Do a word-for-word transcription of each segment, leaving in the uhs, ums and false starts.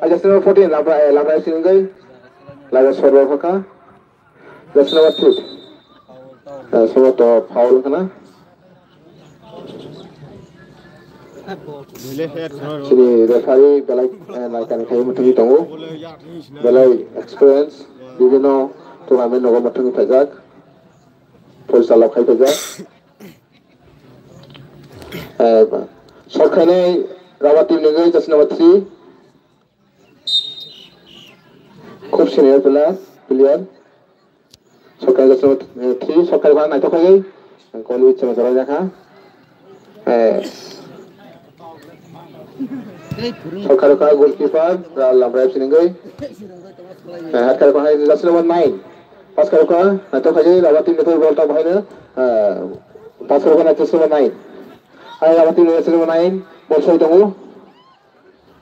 Ai jersey number fourteen, Labra, eh, Labra F C ni wngwi. Laga sorba pha kha. Jersey number three. Eh, sobo to foul wngkha na. Chini referee belai, eh, naikani khai muthungwi tongo. Belai experience, bibhinno tournament nogo muthungwi phaijak. Porisalok khai phaijak. Eh, shot khainai Rawa team ni wngwi jersey number three. Khub senior player, player. Shot khai jersey number three, shot khai naithok khai. Goal witch chama jarai jakha. Eh. Shot khai goalkeeper, Ra-, Lamra F C ni wngwi. Eh, head khai jersey number nine. Pass khai naithok khai, Rawa team ni ball ta bahai no. Eh, pass khai jersey number nine. Hai Rawa team jersey number nine, ball soi tongo.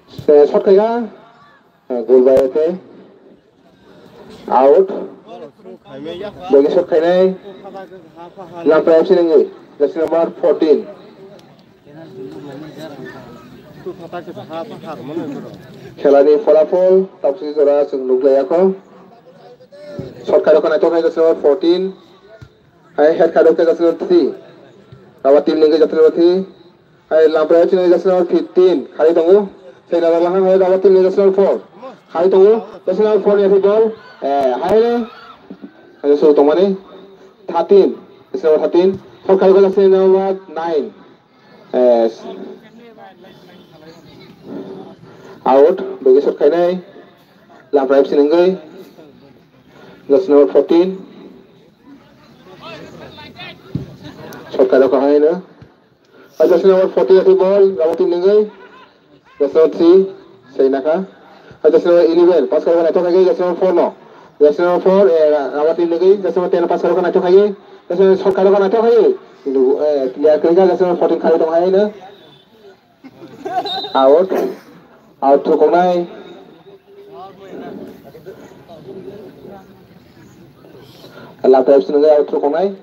Se shot khaikha, eh, goal bai te out. Bagi shot khainai, Lamra F C ni wngwi, jersey number fourteen. Khelani pholapol, taksi jora chwng nuklaiya kho. Shot khairokha naithok khai jersey number fourteen. Hai head khairokha jersey number three. Rawa team ni wngwi jersey number three. Hai Lamra F C ni jersey number fifteen, khari tongo. Sei Lamra Lahang hai Rawa team ni jersey number four. Khari tongo, jersey number four ni ball. Eh, hai le. Hai so tongmani. Thirteen, jersey number thirteen. Hor khari jersey number nine. Eh, out, bagi shot khainai. Lamra F C ni wngwi. Jersey number fourteen. Shot khairokha hai no. Jersey number fourteen ati ball, Rawa team ni wngwi. Jersey number three, sei nakha. Jersey number eleven, pass khairokha naithok khai, jersey number four no. Jersey number four, eh, Ra-, Rawa team ni wngwi, jersey number ten pass khairokha naithok khai. Jersey number shot khairokha naithok khai. Kintu, eh, clear khairokha, jersey number fourteen khari tong hai no. Out. Out throw koknai. Lamra F C ni wngwi out throw koknai.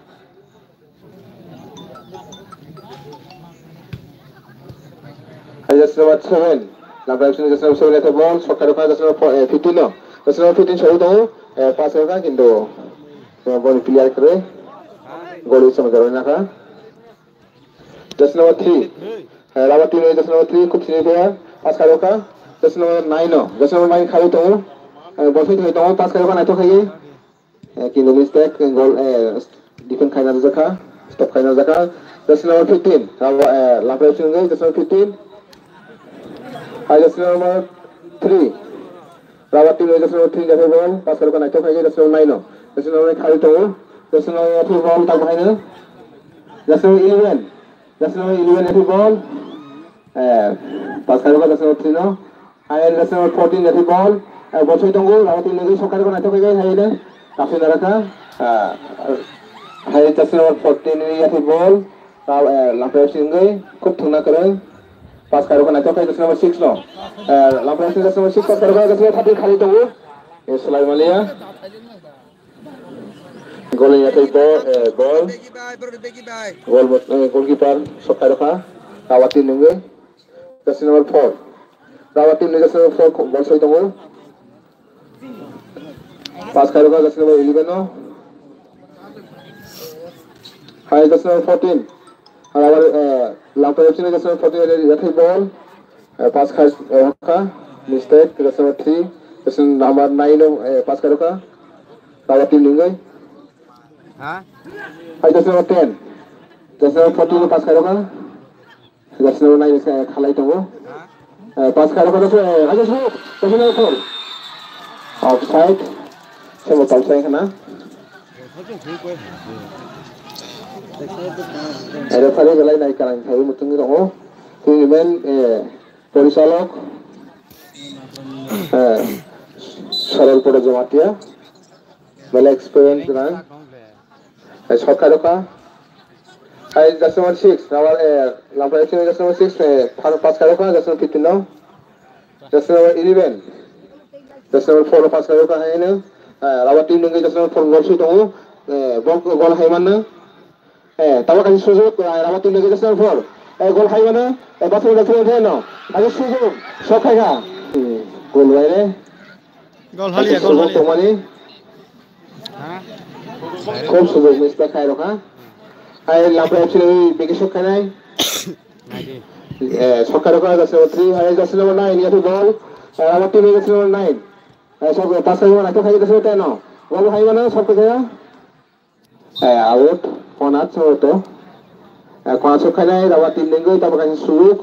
Hai jersey number seven. Lamra F C ni jersey number seven ate ball, shot khairokha jersey number four, eh, fifteen no. Jersey number fifteen soi tongo, eh, pass khairokha kintu, eh, ball clear kre. Goal witch chama jarai nakha. Jersey number three. Eh, Rawa team ni jersey number three, khub senior player. Pass khairokha. Jersey number nine no. Jersey number nine khari tongo. Eh, ball soi tongo, pass khairokha naithok khai. Eh, kintu mistake, goal, eh, defend khaina jakha, stop khaina jakha. Jersey number fifteen, Rawa, eh, Lamra F C ni wngwi, jersey number fifteen. Hai jersey number three. Rawa team ni jersey number three ni ball, pass khairokha naithok khai, jersey number nine no. Jersey number nine khari tongo. Jersey number three ball tak bahai no. Jersey number eleven. Jersey number eleven ni ball. Eh, pass khairokha jersey number three no. Hai jersey number fourteen ni ball. Eh, ball soi tongo, Rawa team ni wngwi shot khairokha naithok khai hai no. Kapsi narakha. Ah, hai jersey number fourteen ni ball. Raw-, eh, Lamra F C ni wngwi khub thwngna kwrwng. Pass khairokha naithok khai jersey number six no. Eh, Lamra F C jersey number six pass khairokha jersey number thirteen khari tongo. Eh, Sulaiman Liya. Goal ni yathai bo-, eh, ball. Goal bo-, eh, goalkeeper shot khairokha. Rawa team ni wngwi. Jersey number four. Rawa team ni jersey number four ko-, ball soi tongo. Pass khairokha jersey number eleven no. Hai jersey number fourteen. Rawa, eh, Lamra F C ni jersey number fourteen yathai ball. Eh, pass khai, eh, kha. Mistake, jersey number three. Jersey number nine no, eh, pass khairokha. Rawa team ni wngwi. Ha? Hai jersey number ten. Jersey number fourteen no pass khairokha. Jersey number nine se khalai tongo. Eh, pass khairokha jersey, eh, jersey number four. Offside. Sebo tawsai khna. Eh, referee belai nai karang khai muchungwi tongo. Tini men, eh, porisalok, eh, Sarol Poro Jamatia. Belai experience gwnang. Hai shot khairokha. Hai jersey number six, Rawa, eh, Lamra F C jersey number six, eh, pa-, pass khairokha, jersey number fifteen no. Jersey number eleven. Jersey number four pass khairokha haino. Eh, Rawa team ni wngwi jersey number four goal soi tongo. Eh, ball, goal hai mano. Eh, tabok kaisa sujok, eh, Rawa team ni wngwi jersey number four. Eh, goal hai mano. Eh, basket jersey number ten no. Kaisa sujok, shot khaikha. Hmm. Gol baire. Gol halia, gol halia. Tongmani. Khub subuk miss pass khai rokha. Hai Lampra F C ni bigwi sok khainai. Eh, sok khai rokha, jersey number three, hai jersey number nine, yathu ball. Eh, abo team jersey number nine. Eh, sok pass khai rokha, khai jersey number ten no. Ball hai mano sok khainai. Eh, out, Konat Soto. Eh, Konat Soto khainai, Rawa team nengwi, tabuk kaisa subuk.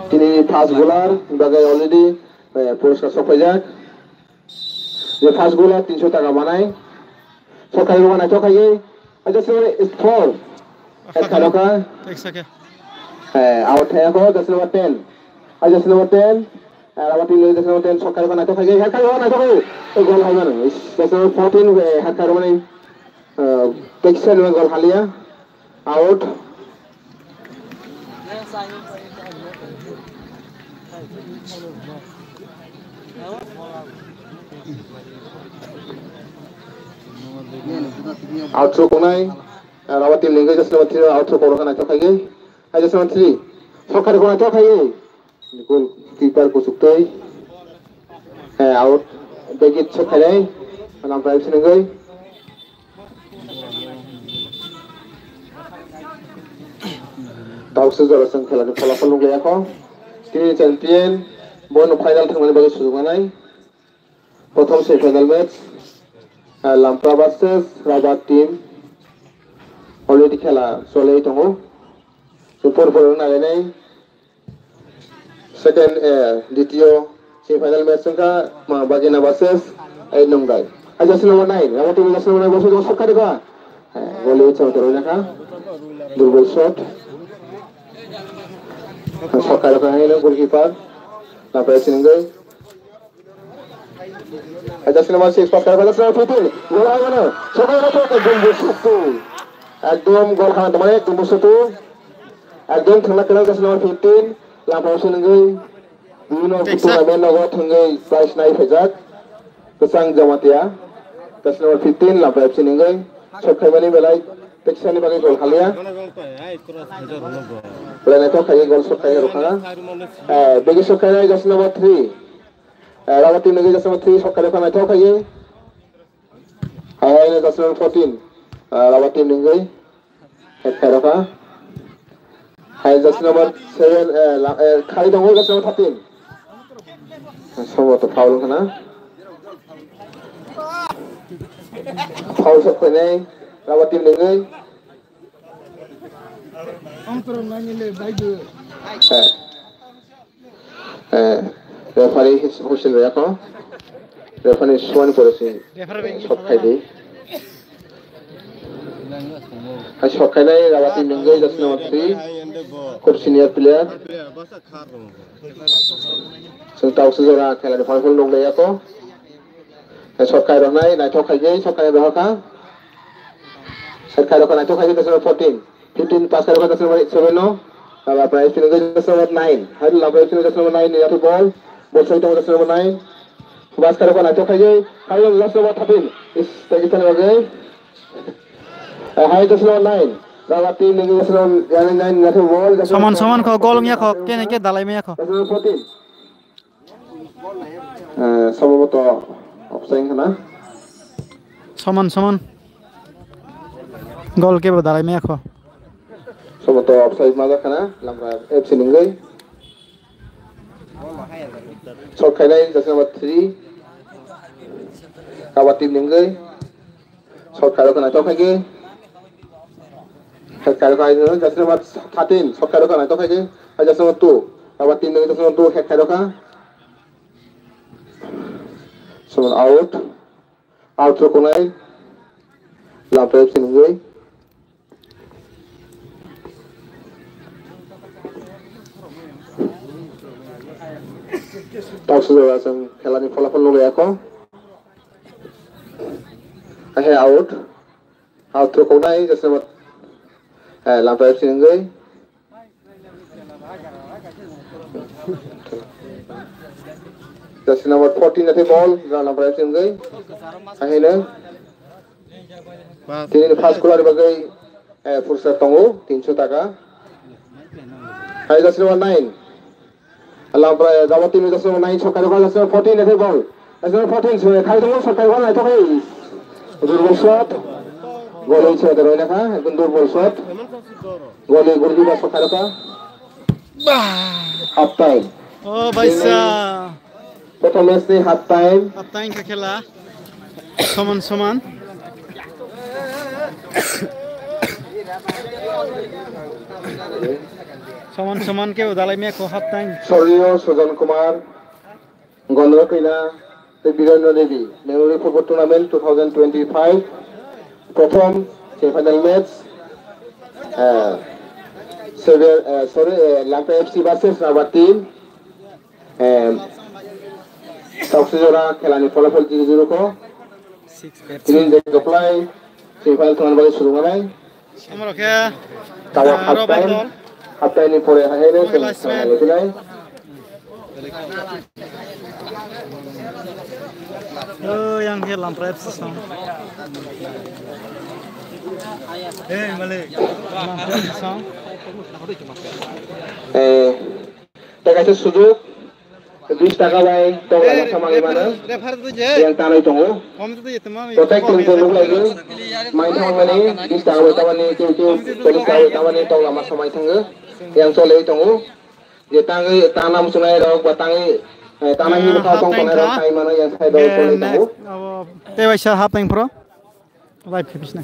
Tini fast bowler, bagwi already, eh, poriskar sok paijak. Je fast bowler tinso taka manai. Sok khai rokha, sok khai. Aja sini four. Head khai rokha. Exactly. Eh, out thaya ko, jersey number ten. Aja jersey number ten. Eh, abo team jersey number ten, sok khai rokha, sok khai. Head khai rokha, sok khai. Eh, goal hai mano. Jersey number fourteen, eh, head khai rokha ni. Eh, teksa ni goal halia. Out. Out throw konai. Rawa team nengwi jersey number three out throw korokha naithok khaigwi. Hai jersey number three. Sok khai rokha naithok khaigwi. Goal keeper kuchuktwi. Hai out. Begit sok khainai. Lampra F C nengwi. Tausi jora chwng khelani pholapal nukliya kho. Tini champion, bono final thangmani bagwi sujuk manai. Prothom semi final match, ah, Lampra versus Rabat team. Already khela cholwi tongo. Chwng por por wngna lainai. Second, eh, ditiyo semi final match wngkha, ma, Bagina versus, eh, Nongdai. Aja sini number nine, abo team jersey number nine, bosok, bosok kari ba. Eh, goli chong terus ya kha. Double shot. Sok khai rokha hai goalkeeper. Lampra F C nengwi. Aja sini number six, pass khai rokha, aja sini number fifteen. Gol hai mano. Sok khai rokha, ekdom bosok tu. Ekdom gol khana tongmani, ekdom bosok tu. Ekdom thangna kwrwng jersey number fifteen, Lampra F C nengwi, bini Teksa. Tournament nogo thangwi prize nai phaijak, Kwchang Jamatia, jersey number fifteen, Lampra F C nengwi, sok khaimani belai, teksa ni bagwi gol halia. Belai naithok khaiwi gol sok khai rwkha. Eh, bini sok khainai jersey number three. Eh, Rawa team nengwi jersey number three, sok khai rwkha naithok khaiwi. Hai, hai, jersey number fourteen. Ah, Rawa team nengwi. Head khai rokha. Hai, jersey number seven, eh, la-, eh, khai tongo jersey number thirteen. Somo to foul khana. Foul sok khainai, Rawa team nengwi. Eh. Eh, referee Hussein Rayako. Referee Suwan Poresi. Referee shot khai di. Hai shot khai nai Rawati Nungui, jersey number three. Khub senior player. Chwng tausi jora khela ni final nung lai yako. Hai shot khai rok nai, naithok khai di, shot khai rok kha. Shot khai rok kha, naithok khai di, jersey number fourteen. Fifteen pass khairokha jersey number seven no. Aba prize pinigwi jersey number nine. Hai lamba jersey number nine ni yathwi ball. Ball soi tongo jersey number nine. Pass khairokha naithok khaigwi. Hai last number thirteen. Is tagi thani bagwi. Eh, hai jersey number nine. Lamba team ni jersey number nine ni yathwi ball. Jersey number Soman, soman kho, gol wngya kho, kene ke dalai maya kho. Jersey number fourteen. Eh, samboboto offside khana. Soman, soman. Gol kebo dalai maya kho. Samboboto offside maja khana, Lamra F C nungui. Shot khainai jersey number three. Kawa team nungui. Shot khairokha naithok khaigwi. Head khairokha jersey number thirteen. Shot khairokha naithok khaigwi. Hai jersey number two. Aba team ni jersey number two head khairokha. Soman out. Out rok kunai. Lamra F C nungui. Tausi jora chwng khelani pholapal nukliya kho. Ahe out. Out rok kunai jersey number, eh, Lamra F C nungui. Jersey number fourteen naithai ball, Lamra F C nungui. Ahe no. Tini first goal ni bagwi. Eh, pursa tongo, tinso taka. Hai, jersey number nine. Lamprai, Jabati ni jersey number nine, sokai rok, jersey number fourteen, ese ball. Jersey number fourteen, soi, khai tongo, sokai rok, naithok hai. Durbol shot. Goli se de roina kha, ekdom durbol shot. Goli, goli ba sokai rok. Half time. Oh, baisa. Prothom match ni half time. Half time khe khela. Soman soman. Soman soman khe udalai mekho half time. Sorry, Sujan Kumar. Gondra Kaina, the Birendra Devi Memorial Football Tournament two thousand twenty-five, prothom semifinal match, uh, Xavier, uh, sorry, uh, Lamka F C versus Rabar team, um, Sauksu Jora khelani pholapol zero zero ko, tini je koplai semifinal thangna bagwi surumanai. Amorok khe, Tawa ah, half Robar time, dol. Half time ni pore hai hai Pogilai chwng Sven. Thangna laisinai. Oh, yang khe Lampra F C song. Hey, Malik. Lampra F C song. Eh, tei kaisa sujuk, bis taka bai tong lama samani mano. Yang tanai tongo. Kotai tung tung luk lagi. Main thang mani bis taka bai tamani tiu tiu, cholish taka bai tamani tong lama samai thango. Yang cholai tongo. Je tangi tanam sunai rok ba tangi, eh, tanam ni kau tong tonai rok tai mano yang sai rok cholai tongo. Tei waisa hapeng pro. Live khe bisna.